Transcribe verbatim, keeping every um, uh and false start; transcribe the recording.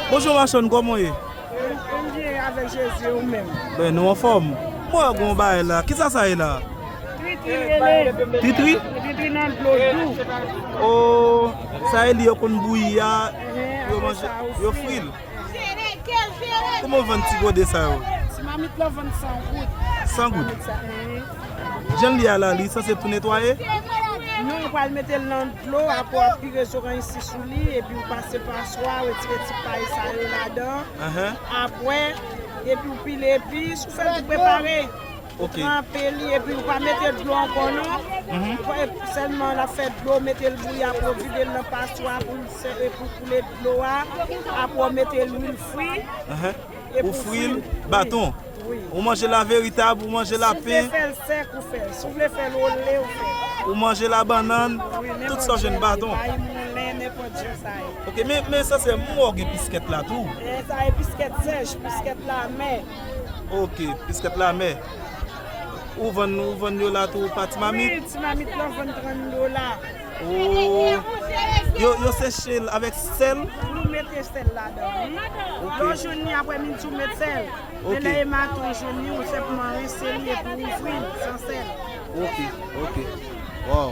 Bonjou machann, kòman w ye? Bondye avèk Jezi, ou menm? Ben, nou anfòm. Mwen wè gon bagay la. Kisa sa ye la? Tritri rele. Tritri? Tritri nan dlo dou. Oh, sa e li yo konn bouyi a, yo manje, yo fri l. Kòman w vann ti gode sa yo? Ti mamit la vann san goud. San goud? Ti mamit sa, mhm. Jan l ye a la, li sanse tou netwaye? Non, ou pral mete l nan dlo, apre w ap pire zoranj si sou li, epi w pase paswa, retire ti pay sa yo ladan. Ahan. Apre, epi w pile epis, ou fè l tou prepare. Ok. Ou tranpe li, epi w pa mete dlo ankò non. Mhm. Ou pa, sèlman l ap fè dlo, mete l bouyi, apre w vide l nan paswa pou l sè, epi w koule dlo a, apre w mete lwil fri. Ahan. Epi w fri l baton. Wi. Ou manje la veritab, ou manje la pen. Si w vle fè l sèk, ou fè l. Si w vle fè l ole, ou fè l. Ou manje la bannann, tout sa w jwenn baton. Wi, nenpòt jan. Pay moulen, nenpòt jan sa ye. Ok, men, men sa se m wè w gen piskèt la tou. E, sa e piskèt sèch, piskèt lamè. Ok, piskèt lamè. Ou vann, ou vann yo la tou pa ti mamit? Wi, ti mamit la vann trant dola. Oh. Yo, yo seche l avèk sèl? Wi, ou mete sèl ladan, wi. Ok. Lè w jwenn li aprè midi, ou met sèl. Ok. Men lè e maten ou jwenn li, ou senpman rense li epi w ouvri l san sèl. Ok, ok. Wow.